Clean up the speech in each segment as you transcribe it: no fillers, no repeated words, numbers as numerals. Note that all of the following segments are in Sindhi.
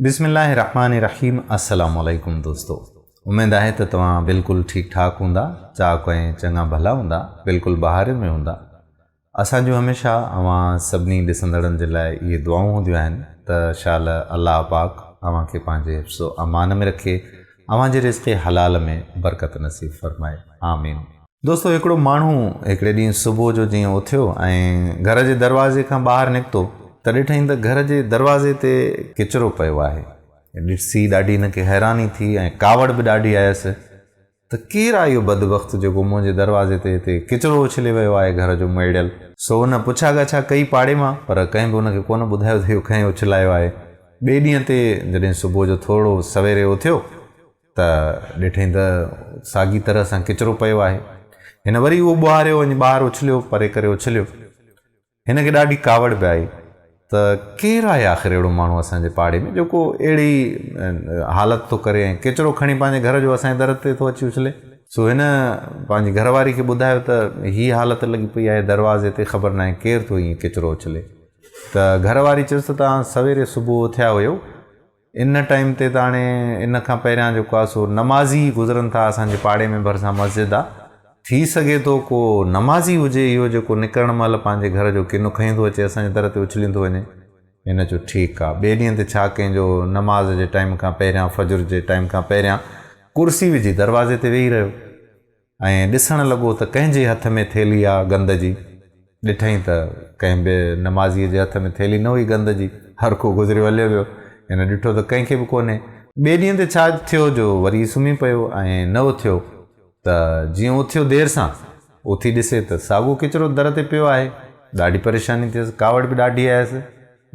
بسم الله الرحمٰن الرحيم السلام عليڪم دوستو اميد آهي ته توهان بلڪل ٺيڪ ٺاڪ هوندا چاڪ ۽ چڱا ڀلا هوندا بلڪل بهارين ۾ هوندا اسان جون هميشه اوهان سڀني ڏسندڙن جي لاء اهي دعائون هونديون آهن ته شال الله پاڪ اوهان کي پنهنجي حفظ و امان ۾ رکي اوهان جي رزق حلال ۾ برڪت نصيب فرمائي آمين. دوستو هڪڙو ماڻهو هڪڙي ڏينهن صبح جو جيئن اٿيو ۽ گهر جي دروازي کان ٻاهر نڪتو ته ڏٺائين ته گهر جي دروازي تي ڪچرو پيو آهي. ڏسي ڏاڍي هن کي حيراني ٿي ۽ ڪاوڙ به ڏاڍي آيس ته ڪير آهي اهو بدبخت جيڪو منهنجي دروازي تي هتي ڪچرو اڇلي ويو آهي گهر جو ميڙيل. سو هن پڇا ڳاڇا ڪئي پاڙي مان پر ڪنهن به هن کي ڪونه ٻڌايو ته اهو ڪنهن اڇلايو آهي. ٻئي ڏينهن تي جڏهن صبح جو ٿورڙو سويري اٿيو ته ڏٺائين ته ساڳي طرح سان ڪچرو پيو آهي. هن وري اهو ٻهاريو وڃي ٻاهر اڇليو، پري ڪري اڇليو. هن کي ڏاڍي ڪاوڙ به آئي ته ڪير آهي آخر اهڙو ماڻهو اسان جي پاڙي ۾ جيڪو اهڙي حالت ٿو ڪري ۽ ڪچرو کڻي پنهنجي گهر جو اسان جي در تي ٿو اچي اڇلي. سو هن پنهنجي گهر واري کي ٻڌايو ته هي حالت لڳي پئي آهي دروازي تي خبر ناهي ڪير ٿو ائين ڪچرو اڇلي. ته گهر واري چيس ته توهان سويري صبح اٿيا هيو ان ٽائيم تي ته هاڻي ان کان پهريان جيڪو آهي سو نمازي ئي گذرن ٿا اسان جي پاڙي ۾ ڀرسان مسجد آ ٿي سگهي ٿو ڪو نمازي هجي اهو جيڪو نڪرڻ مهل پنهنجي گهر جو ڪن کڻي ٿو اچي اسان جي در تي اڇليندو وڃي هن چيو ٺيڪ آ ٻئي ڏينهن تي ڇا ڪئين جو نماز جي ٽائيم کان پهريان فجر جي ٽائيم کان پهريان ڪرسي وجهي دروازي تي ويهي رهيو ۽ ڏسڻ لڳو ته ڪنهن جي هٿ ۾ ٿيلهي آ گند جي. ڏٺائين ته ڪنهن به نمازيء جي هٿ ۾ ٿيلهي نه هئي گند جي. هر ڪو گذريو هليو ويو. هن ڏٺو ته ڪنهن کي به ڪونهي. ٻئي ڏينهن تي ڇا ٿيو جو وري سمهي پيو ۽ نه اٿيو ته جيئن اٿيو دير سان اٿي ڏسي ته ساڳو ڪچرو در تي پيو آهي. ڏاڍي پريشاني ٿيس. ڪاوڙ به ڏاڍي آيس.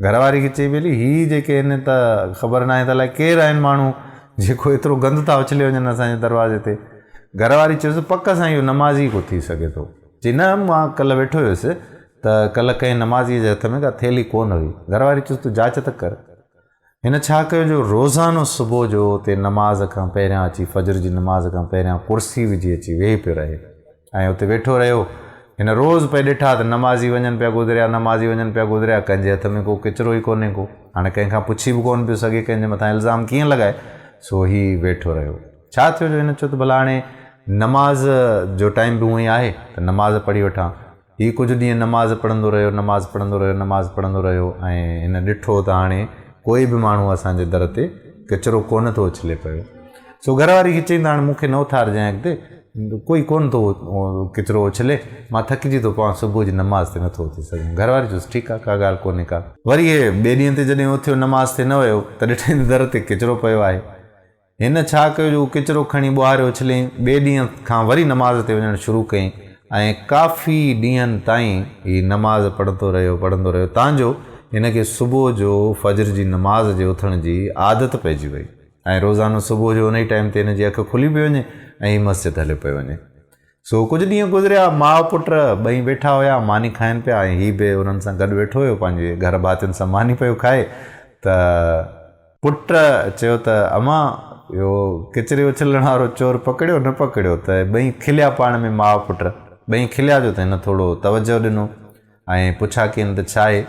گهر واري کي چئي ٻيلي هي جيڪي آهن ته خبر ناهي ته الائي ڪير آهن ماڻهو جيڪو ايترو گند ٿا اڇلي وڃن اسان جي دروازي تي. گهر واري چيس پڪ سان اهو نمازي ڪو ٿي سگهي ٿو. چي نه مان ڪلهه ويٺو هيس ته ڪلهه ڪنهن نمازي جي هٿ ۾ ڪا ٿيلهي ڪونه هئي. گهر واري چيس تون جاچ ته ڪر. هن ڇا ڪيو جو روزانو صبح جو اتي نماز کان پهريان اچي فجر جي نماز کان پهريان ڪرسي وجهي اچي ويهي پيو رهي ۽ اتي ويٺو رهيو. هن روز پئي ڏٺا ته نمازي وڃن پيا گذريا، نمازي وڃن پيا گذريا، ڪنهن جي هٿ ۾ ڪو ڪچرو ئي ڪونهي ڪو. هاڻي ڪنهن کان پڇي به ڪونه پيو سگهي، ڪنهن جي مٿان الزام ڪيئن لڳائي، سو هي ويٺو رهيو. ڇا ٿيو جو هن چيو ته ڀلا هاڻي نماز جو ٽائيم به هونئن ئي آهي ته نماز پڙهي وٺان. هي ڪجهه ڏينهن نماز پڙهندو رهيو، نماز پڙهندو رهيو، نماز پڙهندو رهيو ۽ هن ڏٺو ته هاڻي ڪوئي به ماڻهو اسان جي در تي ڪچرو ڪونه ٿو اڇلي پيو. سو گهر واري کي چيائين ته هاڻي مون کي نه اٿارجانء اڳتي، ڪوئي ڪونه ٿو ڪچرو اڇلي، مان ٿڪجي ٿو پوان، صبح جي نماز تي نٿو اٿي سگهان. گهر واري چيس ٺيڪ آهي، ڪا ڳالهه ڪونهي ڪا. وري هي ٻئي ڏينهن تي جڏهن اٿيو نماز تي نه ويو ته ڏٺائين ته در تي ڪچرو پيو آهي. هن ڇا ڪيو جو اهو ڪچرو کڻي ٻهاري اڇليائين. ٻئي ڏينهن کان وري نماز تي وڃڻ شروع ڪيائين ۽ ڪافي ڏينهن تائين هي نماز پڙهندو رهيو، پڙهندو رهيو تان جو هن کي صبح جو فجر جي نماز جي اٿڻ جي عادت پئجي وئي ۽ روزانو صبح جو انهي ٽائيم تي هن جي اک کلي پئي وڃي ۽ هي مسجد هليو پيو وڃي. سو ڪجهه ڏينهن گذريا، ماء پٽ ٻئي ويٺا هيا، ماني کائن پيا ۽ هي به انهن سان گڏ ويٺو هيو، پنهنجي گهر ڀاتين سان ماني پيو کائي ته پٽ چيو ته امان اهو ڪچري اڇلڻ وارو چور پڪڙيو نه پڪڙيو ته ٻئي کليا پاڻ ۾ ماء پٽ ٻئي کليا جو ته هن ٿورو توجهه ڏنو ۽ پڇا ڪين ته ڇا آهي؟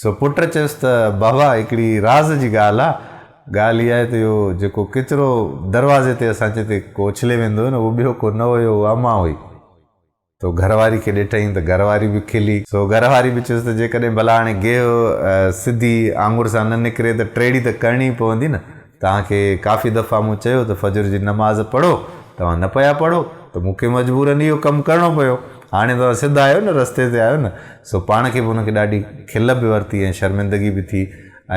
سو پٽ چيس ته بابا هڪڙي راز جي ڳالهه آ، ڳالهه اها آهي ته اهو جيڪو ڪچرو دروازي تي اسان جي تي ڪو اڇلي ويندو هيو نه اهو ٻيو ڪو نه هيو اها امان هئي. تو گهر واري کي ڏٺائين ته گهر واري به کلي. سو گهر واري به چيس ته جيڪڏهن ڀلا هاڻي گيهه سڌي آڱر سان نه نڪري ته ٽيڙي ته ڪرڻي ئي پوندي نه. توهان کي ڪافي دفعا مون چيو ته فجر جي نماز پڙهو، توهان نه پيا پڙهو ته مون کي مجبورن اهو ڪم ڪرڻو پيو. هاڻي توهان سڌا آهيو نه، رستي تي آهيو نه. سو پاڻ کي به هن کي ڏاڍي کل به ورتي ۽ شرمندگي به ٿي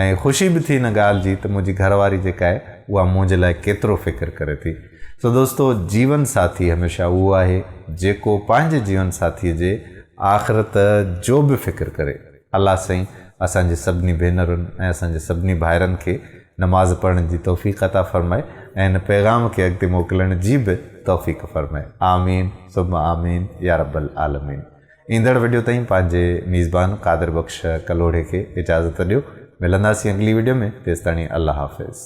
۽ خوشي به ٿي ان ڳالهه جي ته منهنجي گهر واري جيڪا آهي اها منهنجي لاء ڪيترو فڪر ڪري ٿي. سو دوستو جيون ساٿي هميشه اهو آهي جيڪو پنهنجي جيون ساٿي جي آخرت جو به فڪر ڪري. الله سائين اسان جي سڀني ڀينرن ۽ اسان جي سڀني ڀائرن کي نماز پڙهڻ جي توفيق عطا فرمائي ۽ هن پيغام کي اڳتي موڪلڻ جي به توفيق فرمائي آمين ثم آمين يا رب العالمين ايندڙ وڊيو تائين پنهنجي ميزبان قادر بخش ڪلهوڙي کي اجازت ڏيو ملنداسين اڳلي وڊيو ۾ تيستاڻي الله حافظ.